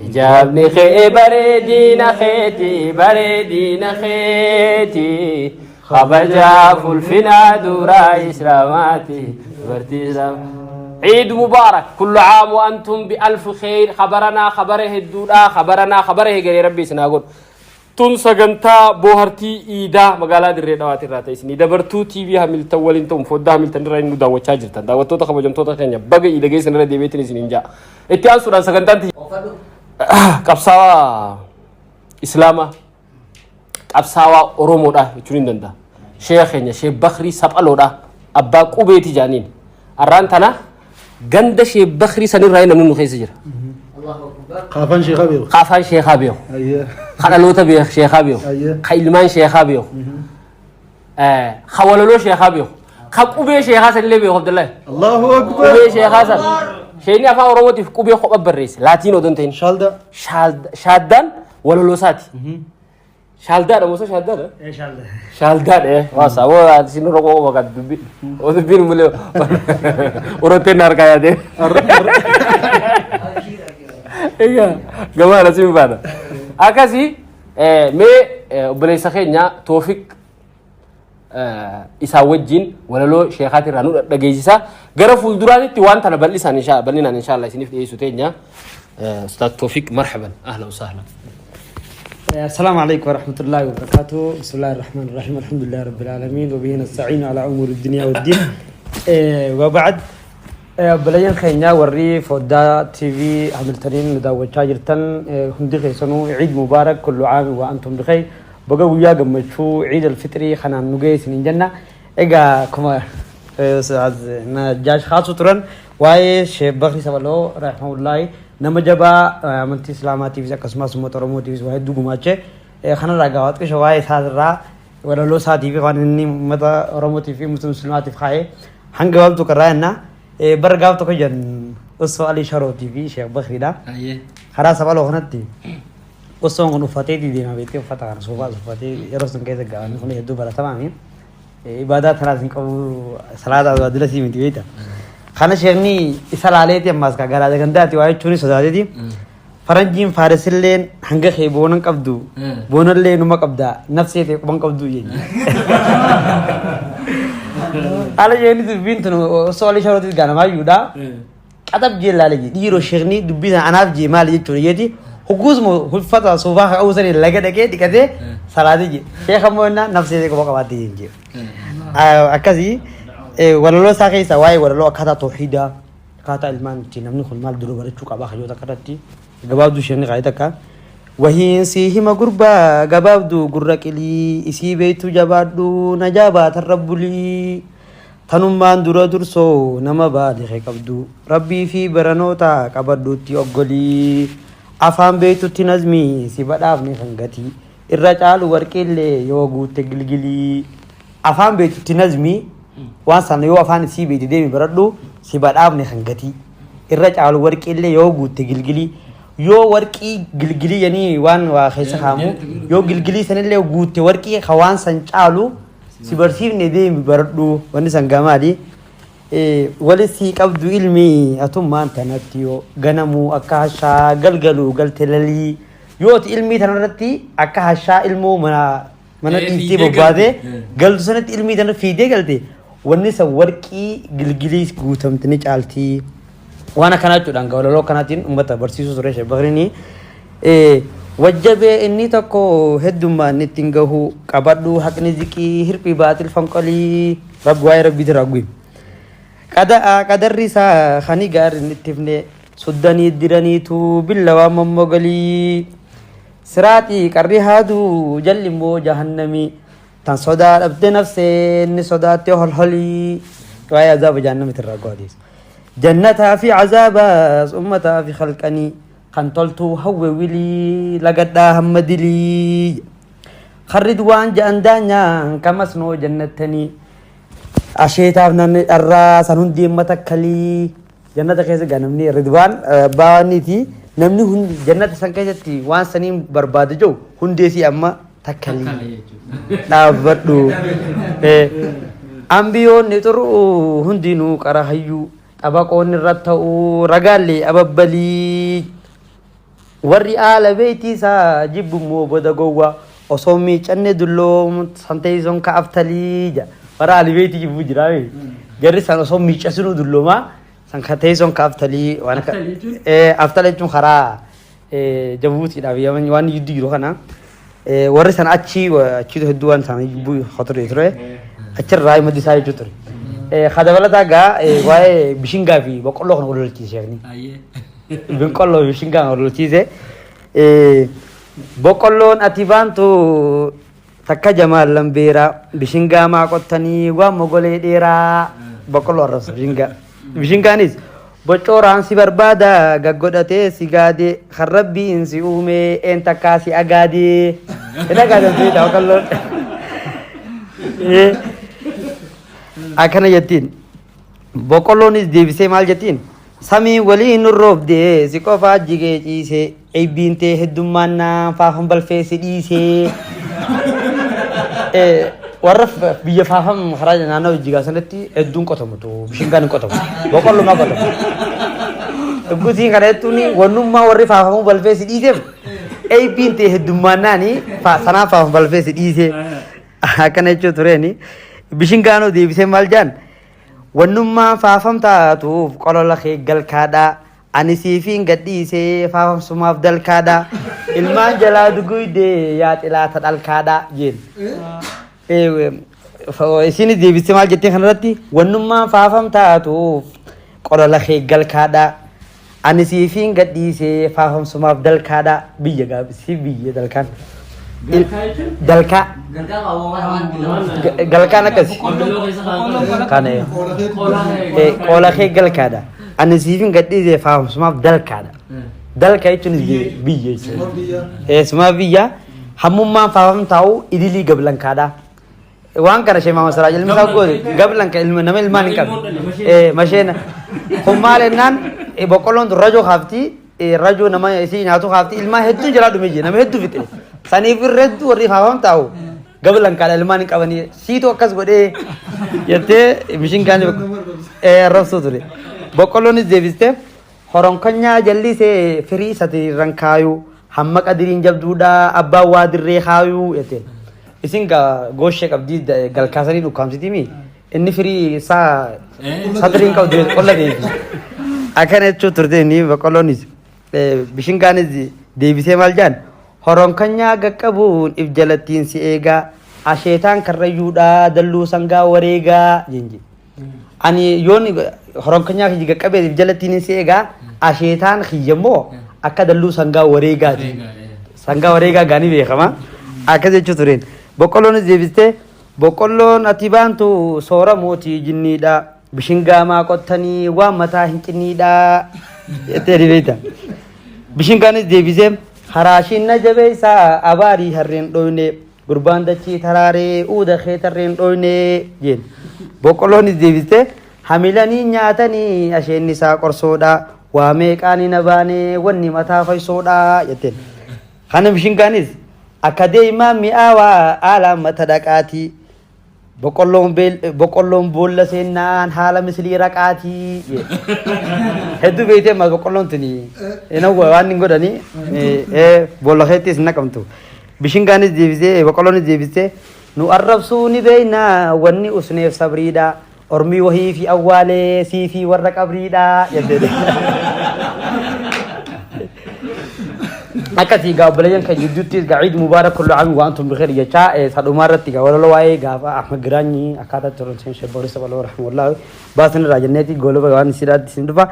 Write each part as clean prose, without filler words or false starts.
Hijaabni kee bareedina keeti, bareedina keeti. Kabajaaf ulfinaa duraa Islaamaati. Dubartii Islaamaa. عيد مبارك، كل عام وانتم بالف خير. خبرنا خبره الدودا، خبرنا خبره غير ربي سناقول. Tun sagantaa boohartii iidaa magaalaa Dirree Dhawaati irraa ta'e isinii dabartuu TV Hamiltan waliin ta'uun foddaa Hamiltan irraa nu daawwachaa jirtan. Daawwattoota kabajamtoota keenya, baga iida geessan irra deebiitiin isiniin ja'a. Itti aansuudhaan sagantaan qabsaawaa Islaamaa, qabsaawaa Oromoodha jechuun hin danda'a. Sheekha keenya Sheekh Bakrii Saphaloodha. Abbaa qubeeti jaaniin. Arraan tana ganda Sheekh Bakrii sanirraa namni nu keessa jira. Kaafaan sheekaa beeku. Ka afaan sheekaa beeku. Ka dhaloota beeku, sheekaa beeku. Ka ilmaan sheekaa beeku. Ka walaloo sheekaa beeku. Ka qubee sheekaa sanillee beeku, Abdullahi. Allahu akbar. Qubee sheekaa san. Sheekni afaan Oromootiif qubee kopha barreesse. Laatiin odoo hin ta'in. Shaalda. Shaaddaan walaloo isaati. Shaaldaadha moo shaaddaadha? Shaaldaadha. Waa saboo isin irra qofa kan dubbi. O dubbiin mulee urotteen harkaa yaadee. Egaa gabaadha siin baana. Akkasii mee obboleessa keenya Toofiq isaa wajjin walaloo sheekaatii irraa nu dhageessisa. Gara fuulduraatti waan tana bal'isaan insha bal'inaan insha Allah isiniif dhiyeessu teenya. Ustaad Toofiq, marhaban, ahlan wa sahlan. السلام عليكم ورحمة الله وبركاته. بسم الله الرحمن الرحيم، الحمد لله رب العالمين، وبه نستعين على أمور الدنيا والدين. وبعد، obboleeyyan keenya warri foddaa TV Hamiltaniin nu daawwachaa jirtan hundi keessanuu عيد مبارك، كل عام وأنتم بخير. Baga guyyaa gammachuu Ciid Alfixrii kanaan nu ga'e isiniin jenna. Egaa akkuma Najjaash kaasu turan, waa'ee Sheekh Bakri Sabaloo rahmahullaahi, nama jabaa amantii Islaamaatiifis akkasumas uummata Oromootiifis waa hedduu gumaache. Kanarraa gaa xiqqisho waa'ee isaatirraa, walaloo isaatii fi waan inni uummata Oromootiif fi uummata Muslimaatiif kaa'ee hanga gabaabtuu karraa jenna. Bara gaaf tokko jedhan osoo Alii Sharootii fi Sheekh Bakriidha. Karaa Sabaloo kanatti osoon kun uffatee deemaa beektee, uffata kana suufaas uffatee yeroo sun keessa gaa'anii kun hedduu baratamaami. Ibaadaa tanaas hin qabu, salaata dila sii miti beekta. Kana sheekni isa laaleeti ammaas ka garaa gandaati waa jechuun sodaateeti. Faranjiin faarisilleen hanga kee boonan qabdu, boonallee numa qabda, nafsee ta'e quban qabdu jechuudha. Haala sheekni dubbiin tun osoo Alii Sharootis gaanamaayyuudha. Qaxab jee laale jee dhiiroo, sheekni dubbii sana anaaf jee maali jechuudha jeeti. Hogguusuma uffata suufaa qabu sanii laga dhaqee dhiqatee salaatee jee. Sheekha immoo innaa nafsee ta'e quba qabaattee jee. Akkasii walaloo isaa keessaa waa'ee walaloo akkaataa toohiidaa, akkaataa ilmaan itti namni kun maal dura barachuu qaba hayyoota kanatti gabaabduu isheen qaayee takka. Wahiin sii hima gurbaa, gabaabduu gurra qilii, isii beektu jabaadhu, najaa baatarra bulii. Tanummaan dura dursoo nama baalikee qabdu, rabbii fi baranoota qabadhuutti oggolii. Afaan beektutti nazmii si badhaafne kan gatii irra caalu warqiillee yoo guutte gilgilii. Afaan beektutti nazmii waan sana yoo afaan isii beekte deemi baradhu, si badhaafne kan gatii irra caalu warqiillee yoo guutte gilgilii. Yoo warqii gilgilii yanii waan waa keessa kaamu yoo gilgilii sanillee guutte, warqii ka waan san caalu si barsiifne deemi baradhu. Wanni san gamaadhi. Wali sii qabdu ilmi atummaan tanatti yoo ganamuu akka hashaa galgaluu galte lalii, yoo ati ilmii tanarratti akka hashaa ilmoo mana mana dhiiftee fiidee bobbaatee galte. Galtu sanatti ilmii tana fiidee galte, wanni san warqii gilgilii guutamte ni caaltii. Waan akkanaa jechuudhaan walaloo akkanaatiin uummata barsiisuu ture Sheekh Bakriin. Wajjabee inni tokko heddummaan ittiin gahu qabadhu, haqni ziqii hirphii baatil fanqolii, rabbi waa'ee rabbiitirraa guyi. Qada'a qadarri isaa kani gaariin ittifne suddanii diraniitu billawaa mommogalii. Siraaxii qarri haaduu jalli immoo jahannamii tan sodaa dhabde nafsee inni sodaatte holholii, waa'ee azaaba jahannamitti irraa go'atees. Jannataa fi azaabaas ummataa fi khalqanii kan toltuu hawwe wilii lagadhaa hamma dilii. Karri duwaan ja'an daanyaan kamasnoo jannattanii. Asheetaaf namni dharraa san hundi matakkalii. Jannata keessa gaa namni Ridwaan baaniiti, namni hundi jannata san keessatti waan saniin barbaade jiru hundeesii amma takkalii dhaabbadhu. Ambiyoonni xuruu hundinuu qara hayyuu xabaqoonni irra ta'uu ragaallee ababbalii. Warri aala beeytii isaa jibbummoo boda gowwaa osoo miicanne dulloom san teessoon ka aftalii jedha. Warra aali beeytii jibbuu jiraa jarri san osoo miiccasinuu dulloomaa san ka teessoon ka aftalii waan akka Aftalii jechuun? Aftala jechuun karaa Jabuutiidhaaf Yaman waan jidduu jiru kana warri san achi achiitu hedduu waan isaanii jibbuu ture ture achirraa maddi isaa jechuu ture. Ka dabalataa gaa waa'ee bishingaa fi boqqolloo kana wal lolchiise sheekni. Ayyee. Boqqolloo fi bishingaa kana wal lolchiise. Boqqolloon ati baantu takka jamaal lambeeraa bishingaa maa qottanii waan mogolee dheeraa boqqolloo arrabsa bishingaa. Bishingaanis boccooraan si barbaada gaggodhatee si gaadee kan rabbiin si uumee een takkaa si agaadee. Hin agaadamtu beektaa boqqolloon. Akkana jettiin. Boqqolloonis deebisee maal jettiin? Samii waliin nu roobdee si qofaa jigee ciisee eebbiin tee heddummaannaan faafan balfee si dhiisee. Warra biyya faafan karaa naannoo jijjigaa sanatti hedduun qotamutu bishingaan hin qotamu boqqollumaa qotamu. Dhuggutiin kana jechuun wannummaa warri faafamuu balfee si dhiiseef eebbiin tee heddummaannaani sanaaf faafan balfee si dhiisee. Akkana jechuu tureeni. Bishingaanoo deebisee maal jaan? Wannummaan faafam taatuuf qolola kee galkaadha. Ani siifiin gadhiisee faafamsumaaf dalkaadha. Ilmaan jalaa duguydee yaa xilaata dhalkaadha jeen. Isinis deebistee maal jettee kanarratti? Wannummaan faafam taatuuf qolola kee galkaadha. Ani siifiin gadhiisee faafamsumaaf dalkaadha. Biyya gaabisii biyya dalkaan. Galkaa jechuun? Dalkaa. Galkaa qabu Galkaan akkasi. Qoloo keessa kaa'an. Kana. Qola Qola kee galkaadha. Ani siifiin gadhiisee faafamsumaaf dalkaadha. Dalka jechuunis biyya jechuudha. Sumaa biyya hammummaan faafam taa'u idilii gablankaadha. Waan kana shee maama saraa ilmi isaa goote gablanka ilma nama ilmaan hin qabne. Masheena. Kun maal jennaan boqqolloon tun rajoo kaafti rajoo nama isii nyaatu kaafti ilmaan hedduun jalaa dhume jee nama hedduu fixe. Saniif irra hedduu warri faafam taa'u gablankaadha ilmaan hin qabanii siitu akkas godhee jettee mishingaan arrabsuu ture. Boqqolloonis deebistee horonkonyaa jallisee firii sati irran kaayuu hamma qadiriin jabduudha abbaan waa dirree kaayuu jetteen. Isin gaa gooshee qabdii galkaasanii dhukkaamsitiimi inni firii isaa sadriin qabdu qolla deebi. Akkana jechuu turte inni boqqolloonis bishingaanis deebisee maal jaan horonkonyaa qaqqabuun if jalattiin si eegaa asheetaan karrayyuudhaa dalluu sangaa wareegaa jenji. Ani yoon horonkonyaa kiyya qaqqabee if jalattiin si eegaa asheetaan kiyya immoo akka dalluu sangaa wareegaati. Sangaa wareegaa gaanii beekama. Akkas jechuu tureen. Boqqolloonis deebistee boqqolloon ati baantu soora mootii jinniidha. Bishingaa maa qottanii waan mataa hin cinniidha. Jettee ni beekta. Bishingaanis deebisee haraashiin na jabeessaa abaarii harreen dhoyne gurbaan dachii taraaree uuda kee tarreen dhoyne jeen. Boqqolloonis deebistee hamilanii nyaatanii asheenni isaa qorsoodha. Waa meeqaan hin abaane wanni mataa faysoodha jetteen. Kana bishingaanis akka deemaa mi'aawaa haalaan mata dhaqaatii. Boqqolloon boolla seennaan haala misilii raqaatii. Hedduu beektee ammas boqqolloon tuni waan hin godhanii boolla keettis hin naqamtu. Bishingaanis deebisee boqqolloonis deebisee nu arrabsuu ni beekna wanni usneef sabriidha. Ormii wahii fi awwaalee sii fi warra qabriidha jettee. Akkasii gaa obboleeyyan kan gidduutti gaa Eid Mubaarak kullu aam wa antum bikhair jechaa sadhumaa irratti gaa walaloo waa'ee gaafa Ahmad Giraanyi akkaataa itti turan Sheekh Boris Baloo rahimahullah baasan irraa jenneeti goolaba waan sidaatti isin dhufa.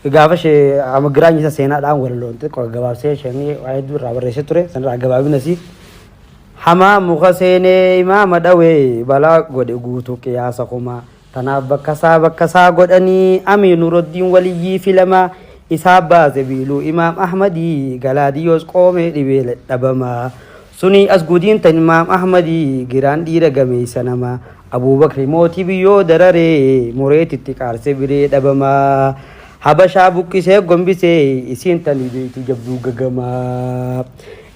Gaafa Sheekh Ahmad Giraanyi isa seenaadhaan walaloon xiqqoo gabaabsee sheekni waa hedduu irraa barreessee ture sanirraa gabaabinasi. Hamaa muka seenee imaama dhawee balaa godhe guutuu qiyaasa kumaa. Tanaaf bakka isaa godhanii Amiinu Roddiin waliyyii filamaa isaa baase biiluu Imaam Ahmadii Galaadiyoos qoomee dhibee dhabamaa. Sunii as gudiin tan Imaam Ahmadii giraan dhiira gameessa namaa. Abuubakri mootii biyyoo dararee mureetitti qaarse biree dhabamaa. Habashaa buqqisee gombisee isiin tanii beekti jabduu gagamaa.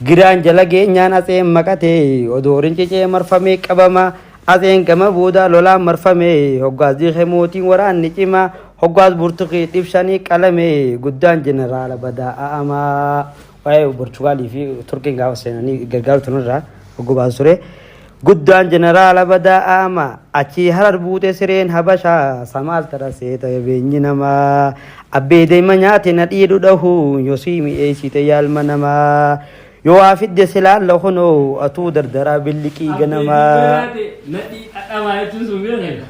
Giraan jala geenyaan atseen maqatee odoo rincicee marfamee qabama. Atseen gama booda lolaan marfame hoggaas diikee mootiin waraanni cimaa hoggaas burtuqii dhibshanii qalame guddaan jeneraala badaa a'amaa. Waa'ee Portugaalii fi Turkiin gaafa seenanii gargaaru tunirraa hogguu baasu ture. Guddaan jeneraala badaa aama achii Harar buute sireen Habashaa samaal tara seeta beenyi namaa abbee deema nyaate na dhiidhu dhahu yosii mi'eessite yaalma namaa yoo waa fidde silaan lakunoo atuu dardaraa billiqii ganamaa. Nadhii dhadhamaa jechuun sun beekame.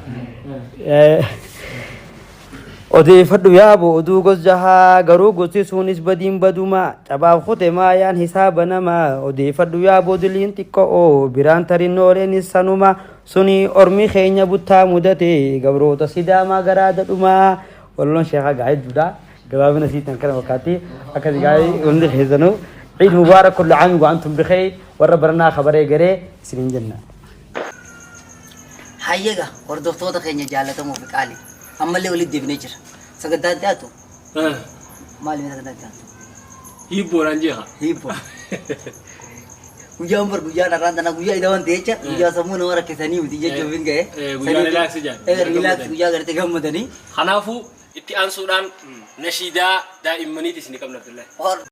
Odeeffadhu yaabo oduu gos jahaa garuu gosti sunis badiin baduma cabaaf kute maayaan hisaaba namaa. Odeeffadhu yaabo diliin xiqqo'oo biraan tarinnooleen sanuma suni ormi keenya buttaa mudate gabroota Sidaamaa garaa dadhumaa. Walloon sheekaa gaa hedduudha. Gabaabina siitan kana fakkaatti. Akkasi gaa'ee hundi keessanuu Ciid mubaarak, kullu caami wa antum bikhayr, warra baranaa kabaree garee isiniin jenna. Hayyaga hordoftoota keenya jaallatamoo fi qaalii, ammallee walitti deebinee jira. Sagantaan dhiyaatu maali? Sagantaan dhiyaatu? Hiibboodhaan jeeqa. Hiibbo. Guyyaan bar guyyaan har'aan tana guyyaa ida waan ta'e jecha guyyaa sammuu nama rakkisanii miti jechuuf hin ga'e. Guyyaa relax jedhan. Relax guyyaa gartee gammadanii. Kanaafuu itti aansuudhaan nashiidaa daa'immaniiti isin qabna, Abdullahi.